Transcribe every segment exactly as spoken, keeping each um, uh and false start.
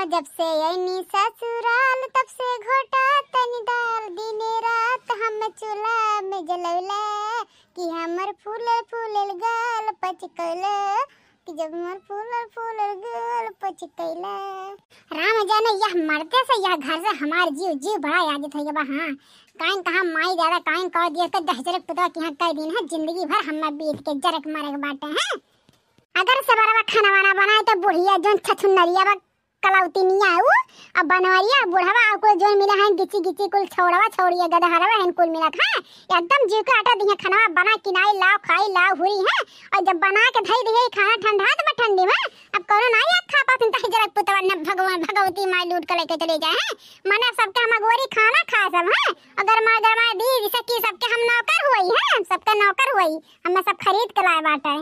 जब से अइनी ससुराल, तब से घोटा तनी दाल, दिने रात हम चूल्हा में जलौले, कि हमर फूलल फूलल गाल पचकौले, कि जब हमर फूलल फूलल गाल पचकौले। राम जाने, यह मरते से, यह घर से हमार जीव, जीव बड़ा याद थे बा। हाँ, काइन कहाँ माई दादा, काइन कह दिए के दहिजरे पुतवा के यहाँ कई दिन है, जिंदगी भर हमें बीत के जरक मरक बाटे हैं। अगर से बरवा खाना वाना बनाए तो बुढ़िया जौन छछुन्नरिया बा, कलौतिनिया उ, अब बनवरिया बुढ़वा, अब कुल जौन मिला है, गिची गिची कुल छौड़वा छौड़िया गदहरवा है कुल मिला है, एकदम जीव के आटा दिया, खाना बना, किनाई लाओ, खाई लाओ, हुई है। और जब बना के धई दिए खाना ठंडा तो ठंडी में, अब कौनो ना याद खा पाते, तही जरा पुतवा ने भगवान भगवती माई लूट के लेके चले जाए हैं। मने सबके हम अगोरी खाना खा सब हैं, अगर मार गरमा दी, जैसे कि सबके हम नौकर हुई हैं, सबके नौकर हुई, हमें सब खरीद के लाए बाटे।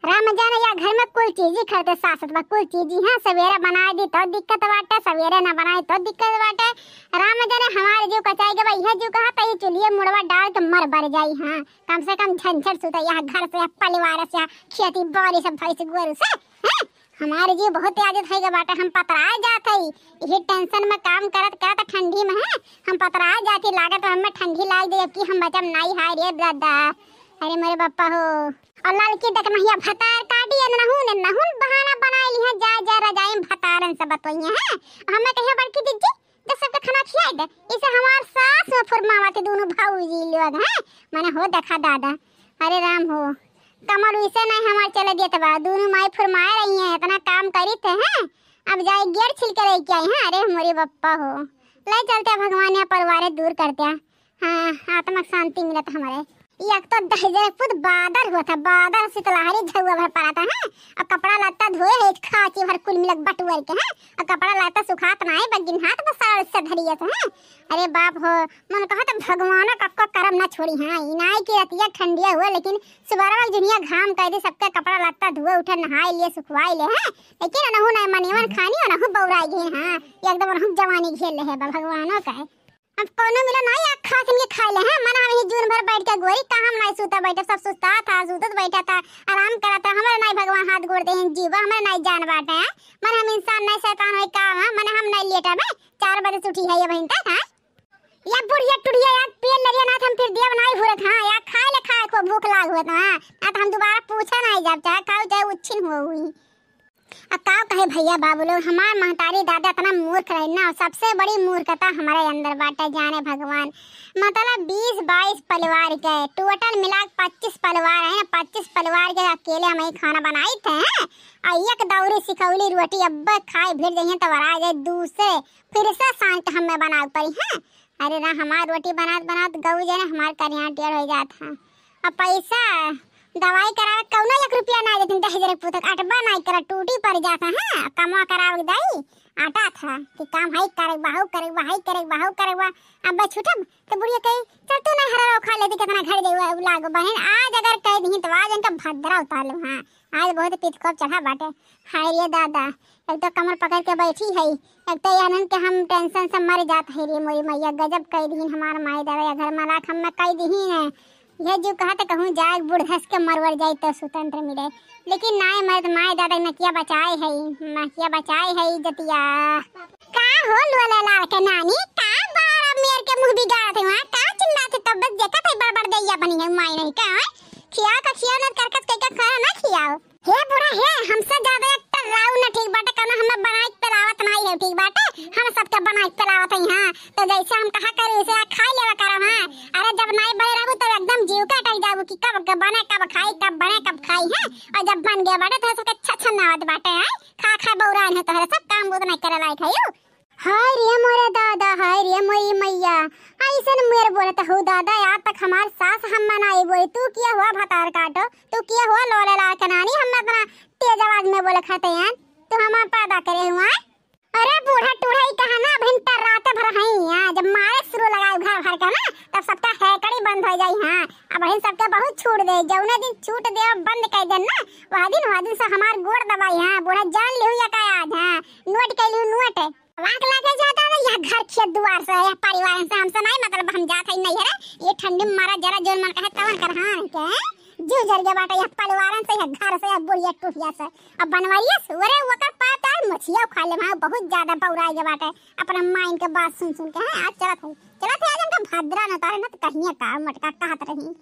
राम जाने, या घर में कुल चीज ही खरीदे सासत बा, कुल चीज ही है। सवेरे बनाए दी तो दिक्कत बाटे, सवेरे ना बनाए तो दिक्कत बाटे। राम जाने, हमारे जीव कचाई के बा, यह जीव कहा तो ये चुलिए मुड़वा डाल के मर बर जाई। हाँ, कम से कम झंझट सुते यह घर से, यह परिवार से, यह खेती बाड़ी सब भैंस गोरू से। हैं? हमारे जीव बहुत आदत है के बाटे, हम पतराए जात है, यही टेंशन में काम करत करत ठंडी में है, हम पतराए जाती, लागत हमें ठंडी लाग दे, कि हम बचम नाई, हाय रे दादा, अरे मोरे बप्पा हो। और लड़की देख महिया भतार काटी है, नहुन, नहुन बहाना बनाए लिया, जा, जा रजाई में भतारन से बतोइए हैं। हमें कहिए बड़की दीदी, जब सबके खाना खियाए दे, इसे हमार सास में फुरमावत दोनों भौजी लोग हैं, मने हो देखा दादा, अरे राम हो, कमर इसे नहीं हमार चले देत बा, दोनों माई फुरमाए रही हैं, इतना काम करी थे हैं, अब जाए गेर छिल के लेके आई हैं, अरे मोरी बप्पा हो, ले चलते भगवान या परिवार दूर करते हैं। हाँ, आत्मा के शांति मिलत हमरे। एक तो दहिजर पुत बादर हुआ था, बादर शीतलहरी झउआ भर पड़ा था, हैं? और कपड़ा लत्ता धोए है, खाची भर कुल मिलक बटुअर के, हैं? और कपड़ा लत्ता सुखात ना है, बगिन हाथ बस साड़ से धरियत, हैं? अरे बाप हो, मन कहा तो भगवान कक्को करम ना छोड़ी, हाँ? इनाई की रतिया ठंडिया हुआ, लेकिन सुबह वक्त दुनिया घाम कह दे, सबका कपड़ा लत्ता धोए उठे, नहाए लिए, सुखवाए ले, हैं? लेकिन अनहु नहीं मनीवन खानी, अनहु बौराई गए, हाँ? एकदम अनहु जवानी घेर ले है बा, भगवानों का है। अब कौनो मिला ना, या खास इनके खाए ले हैं। मन हम ही जून भर बैठ के गोरी, कहाँ हम नहीं सूता बैठे, सब सुस्ता था, सूतत बैठा था, आराम करा था। हमारे नहीं भगवान हाथ गोड़ दे हैं जीवा, हमारे नहीं जान बाटे हैं। मन हम इंसान नहीं, शैतान होई का है, मन हम नहीं लेटा में चार बजे से उठी है ये बहिन तक, हाँ? या बुढ़िया टुढ़िया, या पेल लरिया ना, हम फिर देव नहीं हुरत, हाँ? या खाए ले खाए को भूख लाग हुआ था, हाँ? ना तो हम दोबारा पूछा नहीं जब, चाहे खाओ चाहे उच्छिन हुआ हुई। अब का कहे भैया बाबू लोग, हमार महतारी दादा इतना मूर्ख रही ना, सबसे बड़ी मूर्खता हमारे अंदर बाटे, जाने भगवान। मतलब बीस बाईस परिवार के, टोटल मिला के पच्चीस परिवार है ना, पच्चीस परिवार के अकेले हम ही खाना बनाई थे, हैं? और एक दौरी सिखौली रोटी अब खाए भिड़ जाइए तो वरा जाए दूसरे, फिर से सांझ के हमें बनावे पड़ी, हैं? अरे ना, हमार रोटी बनात बनात गऊ जे ना, हमार करिया टेढ़ हो जात है। अब पैसा दवाई करावे कौनो एक रुपया ना देथिन, दहेज रे पुतक अटबा ना करा, टूटी पड़ जात है। कमवा करावे दई आटा था कि काम हाई करे, बहाऊ करे, बहाई करे, बहाऊ करे। अब बस छूटब तो बुढ़िया कही, "चल तू ना हरा खा लेती, कितना घर जाई लाग बहन।" आज अगर कह दी तो आज इनका भद्रा उतार लो। हाँ, आज बहुत पितकोप चढ़ा बाटे। हाय रे दादा, एक तो कमर पकड़ के बैठी है, एक तो यानन के हम टेंशन से मर जात है रे मोरी मैया। गजब कई दीन हमार माई दादा या घर मलाक हम कई दीन है। यह जो कहा तो कहूँ जाए बूढ़ धस के मरवर जाए तो स्वतंत्र मिले, लेकिन नाय मर्द माई दादा नकिया बचाए है, नकिया बचाए है इज्जतिया। का हो लोले लाल के नानी, का बड़ा मेर के मुंह बिगाड़त है, का चिल्लात है? तब बस देखत है बड़ बड़ दैया बनी है माई नहीं का। खियाओ का खियाओ, ना करकस के का खाना ना खियाओ। हे बूढ़ा हे, हमसे ज्यादा एक तो राउ न ठीक बाटे, कौनो हमें बनाई के पिलावत नहीं है, ठीक बाटे? हम सबके बनाई के पिलावत है, हाँ। तो जैसे हम कहा करी, वैसे आ खाई लेवा करब, हाँ। अरे जब नहीं बने रहबू, तब एकदम जीव के अटक जाबू कि कब के बने, कब खाई, कब बने, कब खाई, हैं? और जब बन गया बाटे, तो सबके छछनावत बाटे, हैं? खा खा बौरान है, तोहरे सब काम बुत नहीं करे लायक है यू। हाय रे मोरे दादा, हाय रे मोरी मैया, ऐसन मेर बोलत हो दादा, आज तक हमार सास हम मनाई बोली, तू किया हुआ भतार काटो, तू किया हुआ लोले लाल के नानी, हम इतना तेज आवाज में बोले खाते हैं, तू हम पैदा करे हुआ। अरे बूढ़ा टूढ़ा ही कहा ना, अबहिन त रात भर हई, हाँ, जब मारे शुरू लगाए घर भर का ना, तब सबका हैकड़ी बंद हो जाई, हाँ। अबहिन सबके बहुत छूट दे, जौने दिन छूट दे बंद कर देन ना, वह दिन, वह दिन से हमार गोड़ दबाई, हाँ। बूढ़ा जान लिहू या का आज, हाँ, नोट कर लिहू नोट। वाक लागे जाता ना यह घर खेत दुआर से, यह परिवार से, हमसे नहीं मतलब, हम जात है नहीं है रे। ये ठंडी में मारा जरा जोन मन कहे तवन कर, हाँ, के जीव जर गया बाटे यह पलिवारन से, यह घर से, यह बुढ़िया टुढ़िया से। अब बनवरिया से, अरे ओकर पाप यार मछिया खा ले, हाँ, बहुत ज्यादा बौराइ गया बाटे अपना माइन के बात सुन सुन के। हाँ, आज चलत है, चलत है, आज हमका भद्रा न तारे न तो कहिए का मटका कहत रही।